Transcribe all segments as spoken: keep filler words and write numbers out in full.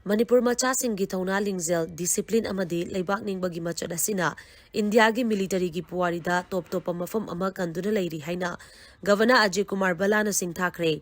ꯃꯅꯤꯄꯨꯔ ꯃꯆꯥꯁꯤꯡꯒꯤ ꯊꯧꯅꯥ ꯂꯤꯡꯖꯦꯜ, ꯗꯤꯁꯤꯄ꯭ꯂꯤꯟ ꯑꯃꯗꯤ ꯂꯩꯕꯥꯛ ꯅꯤꯡꯕꯒꯤ ꯃꯆꯠ ꯑꯁꯤꯅ ꯏꯟꯗꯤꯌꯥꯒꯤ ꯃꯤꯂꯤꯇꯔꯤꯒꯤ ꯄꯨꯋꯥꯔꯤꯗ ꯇꯣꯞ ꯇꯣꯞꯄ ꯃꯐꯝ ꯑꯃ ꯀꯟꯗꯨꯅ ꯂꯩꯔꯤ ꯍꯥꯏꯅ ꯒꯚꯔꯅꯔ ꯑꯖꯌ ꯀꯨꯃꯥꯔ ꯚꯜꯂꯥꯅ ꯁꯤꯡꯊꯥꯈ꯭ꯔꯦ꯫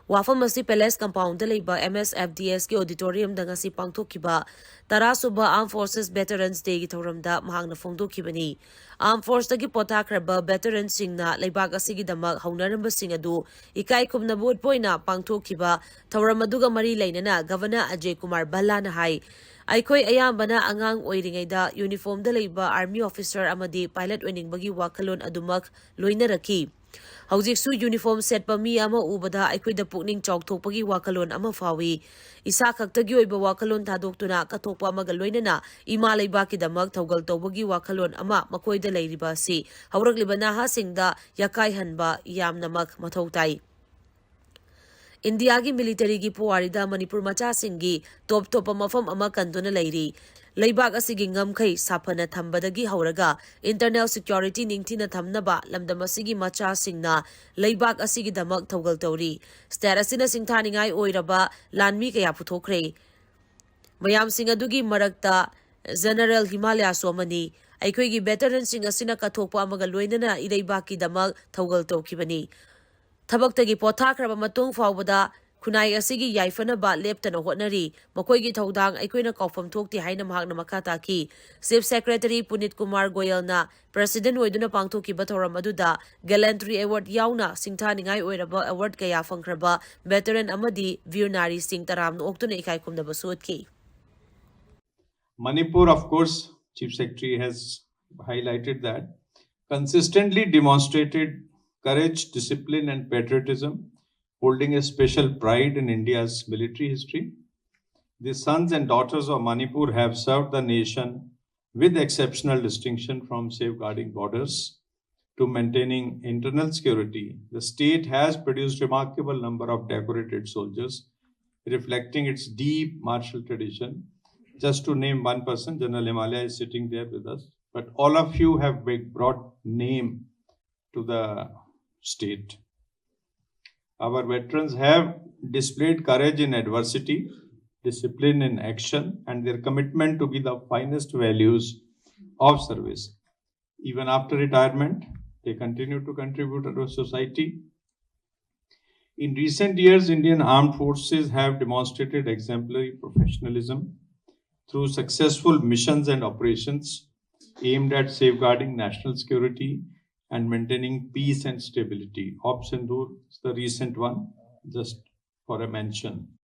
ꯋꯥꯐꯝ ꯑꯁꯤ ꯄꯦꯂꯦꯁ ꯀꯝꯄꯥꯎꯟꯗ ꯂꯩꯕ ꯑꯦꯝ ꯑꯦꯁ ꯑꯦꯐ ꯗꯤ ꯑꯦꯁꯀꯤ ꯑꯣꯗꯤꯇꯣꯔꯤꯌꯝꯗ ꯉꯁꯤ ꯄꯥꯡꯊꯣꯛꯈꯤꯕ ꯇꯔꯥꯁꯨꯕ ꯑꯥꯔꯝ ꯐꯣꯔꯁꯦꯁ ꯚꯦꯇꯔꯟꯁ ꯗꯦꯒꯤ ꯊꯧꯔꯝꯗ ꯃꯍꯥꯛꯅ ꯐꯣꯡꯗꯣꯛꯈꯤꯕꯅꯤ꯫ ꯑꯥꯔꯝ ꯐꯣꯔꯁꯇꯒꯤ ꯄꯣꯊꯥꯈ꯭ꯔꯕ ꯚꯦꯇꯔꯟꯁꯤꯡꯅ ꯂꯩꯕꯥꯛ ꯑꯁꯤꯒꯤꯗꯃꯛ ꯍꯧꯅꯔꯝꯕꯁꯤꯡ ꯑꯗꯨ ꯏꯀꯥꯏ ꯈꯨꯝꯅꯕ ꯎꯠꯄ ꯑꯣꯏꯅ ꯄꯥꯡꯊꯣꯛꯈꯤꯕ ꯊꯧꯔꯝ ꯑꯗꯨꯒ ꯃꯔꯤ ꯂꯩꯅꯅ ꯒꯚꯔꯅꯔ ꯑꯖꯌ ꯀꯨꯃꯥꯔ ꯚꯜꯂꯥꯅ ꯍꯥꯏ, ꯑꯩꯈꯣꯏ ꯑꯌꯥꯝꯕꯅ ꯑꯉꯥꯡ ꯑꯣꯏꯔꯤꯉꯩꯗ ꯌꯨꯅꯤꯐꯣꯔꯝꯗ ꯂꯩꯕ ꯑꯥꯔꯃꯤ ꯑꯣꯐꯤꯁꯔ ꯑꯃꯗꯤ ꯄꯥꯏꯂꯠ ꯑꯣꯏꯅꯤꯡꯕꯒꯤ ꯋꯥꯈꯜꯂꯣꯟ ꯑꯗꯨꯃꯛ ꯂꯣꯏꯅꯔꯛꯈꯤ꯫ ꯍꯧꯖꯤꯛꯁꯨ ꯌꯨꯅꯤꯐꯣꯔꯝ ꯁꯦꯠꯄ ꯃꯤ ꯑꯃ ꯎꯕꯗ ꯑꯩꯈꯣꯏꯗ ꯄꯨꯛꯅꯤꯡ ꯆꯥꯎꯊꯣꯛꯄꯒꯤ ꯋꯥꯈꯜꯂꯣꯟ ꯑꯃ ꯐꯥꯎꯏ꯫ ꯏꯁꯥ ꯈꯛꯇꯒꯤ ꯑꯣꯏꯕ ꯋꯥꯈꯜꯂꯣꯟ ꯊꯥꯗꯣꯛꯇꯨꯅ ꯀꯠꯊꯣꯛꯄ ꯑꯃꯒ ꯂꯣꯏꯅꯅ ꯏꯃꯥ ꯂꯩꯕꯥꯛꯀꯤꯗꯃꯛ ꯊꯧꯒꯜ ꯇꯧꯕꯒꯤ ꯋꯥꯈꯜꯂꯣꯟ ꯑꯃ ꯃꯈꯣꯏꯗ ꯂꯩꯔꯤꯕ ꯑꯁꯤ ꯍꯧꯔꯛꯂꯤꯕ ꯅꯍꯥꯁꯤꯡꯗ ꯌꯥꯀꯥꯏꯍꯟꯕ ꯌꯥꯝꯅꯃꯛ ꯃꯊꯧ ꯇꯥꯏ꯫ ꯏꯟꯗꯤꯌꯥꯒꯤ ꯃꯤꯂꯤꯇꯔꯤꯒꯤ ꯄꯨꯋꯥꯔꯤꯗ ꯃꯅꯤꯄꯨꯔ ꯃꯆꯥꯁꯤꯡꯒꯤ ꯇꯣꯞ ꯇꯣꯞꯄ ꯃꯐꯝ ꯑꯃ ꯀꯟꯗꯨꯅ ꯂꯩꯔꯤ꯫ ꯂꯩꯕꯥꯛ ꯑꯁꯤꯒꯤ ꯉꯝꯈꯩ ꯁꯥꯐꯅ ꯊꯝꯕꯗꯒꯤ ꯍꯧꯔꯒ ꯏꯟꯇꯔꯅꯦꯜ ꯁꯦꯀ꯭ꯌꯨꯔꯤꯇꯤ ꯅꯤꯡꯊꯤꯅ ꯊꯝꯅꯕ ꯂꯝꯗꯝ ꯑꯁꯤꯒꯤ ꯃꯆꯥꯁꯤꯡꯅ ꯂꯩꯕꯥꯛ ꯑꯁꯤꯒꯤꯗꯃꯛ ꯊꯧꯒꯜ ꯇꯧꯔꯤ꯫ ꯁ꯭ꯇꯦꯠ ꯑꯁꯤꯅ ꯁꯤꯡꯊꯥꯅꯤꯡꯉꯥꯏ ꯑꯣꯏꯔꯕ ꯂꯥꯟꯃꯤ ꯀꯌꯥ ꯄꯨꯊꯣꯛꯈ꯭ꯔꯦ꯫ ꯃꯌꯥꯝꯁꯤꯡ ꯑꯗꯨꯒꯤ ꯃꯔꯛꯇ ꯖꯦꯅꯔꯦꯜ ꯍꯤꯃꯥꯂꯌꯥꯁꯨ ꯑꯃꯅꯤ꯫ ꯑꯩꯈꯣꯏꯒꯤ ꯚꯦꯇꯔꯟꯁꯤꯡ ꯑꯁꯤꯅ ꯀꯠꯊꯣꯛꯄ ꯑꯃꯒ ꯂꯣꯏꯅꯅ ꯏꯔꯩꯕꯥꯛꯀꯤꯗꯃꯛ ꯊꯧꯒꯜ ꯇꯧꯈꯤꯕꯅꯤ꯫ ꯊꯕꯛꯇꯒꯤ ꯄꯣꯊꯥꯈ꯭ꯔꯕ ꯃꯇꯨꯡ ꯐꯥꯎꯕꯗ ꯈꯨꯟꯅꯥꯏ ꯑꯁꯤꯒꯤ ꯌꯥꯏꯐꯅꯕ ꯂꯦꯞꯇꯅ ꯍꯣꯠꯅꯔꯤ꯫ ꯃꯈꯣꯏꯒꯤ ꯊꯧꯗꯥꯡ ꯑꯩꯈꯣꯏꯅ ꯀꯥꯎꯐꯝ ꯊꯣꯛꯇꯦ ꯍꯥꯏꯅ ꯃꯍꯥꯛꯅ ꯃꯈꯥ ꯇꯥꯈꯤ꯫ ꯆꯤꯐ ꯁꯦꯀ꯭ꯔꯦꯇꯔꯤ ꯄꯨꯅꯤꯠ ꯀꯨꯃꯥꯔ ꯒꯣꯌꯜꯅ ꯄ꯭ꯔꯦꯁꯤꯗꯦꯟꯠ ꯑꯣꯏꯗꯨꯅ ꯄꯥꯡꯊꯣꯛꯈꯤꯕ ꯊꯧꯔꯝ ꯑꯗꯨꯗ ꯒꯦꯂꯦꯟꯇ꯭ꯔꯤ ꯑꯦꯋꯥꯔꯗ ꯌꯥꯎꯅ ꯁꯤꯡꯊꯥꯅꯤꯡꯉꯥꯏ ꯑꯣꯏꯔꯕ ꯑꯦꯋꯥꯔꯗ ꯀꯌꯥ ꯐꯪꯈ꯭ꯔꯕ ꯚꯦꯇꯔꯟ ꯑꯃꯗꯤ ꯚꯤꯔ ꯅꯥꯔꯤꯁꯤꯡ ꯇꯔꯥꯝꯅ ꯑꯣꯛꯇꯨꯅ ꯏꯀꯥꯏ ꯈꯨꯝꯅꯕꯁꯨ ꯎꯠꯈꯤ꯫ Manipur, of course, Chief Secretary has highlighted that, consistently demonstrated courage, discipline, and patriotism, holding a special pride in India's military history. The sons and daughters of Manipur have served the nation with exceptional distinction, from safeguarding borders to maintaining internal security. The state has produced remarkable number of decorated soldiers, reflecting its deep martial tradition. Just to name one person, General Himalaya is sitting there with us. But all of you have big, brought name to the state. Our veterans have displayed courage in adversity, discipline in action, and their commitment to give the finest values of service. Even after retirement, they continue to contribute to our society. In recent years, Indian armed forces have demonstrated exemplary professionalism through successful missions and operations aimed at safeguarding national security and maintaining peace and stability. Op Sindoor is the recent one, just for a mention.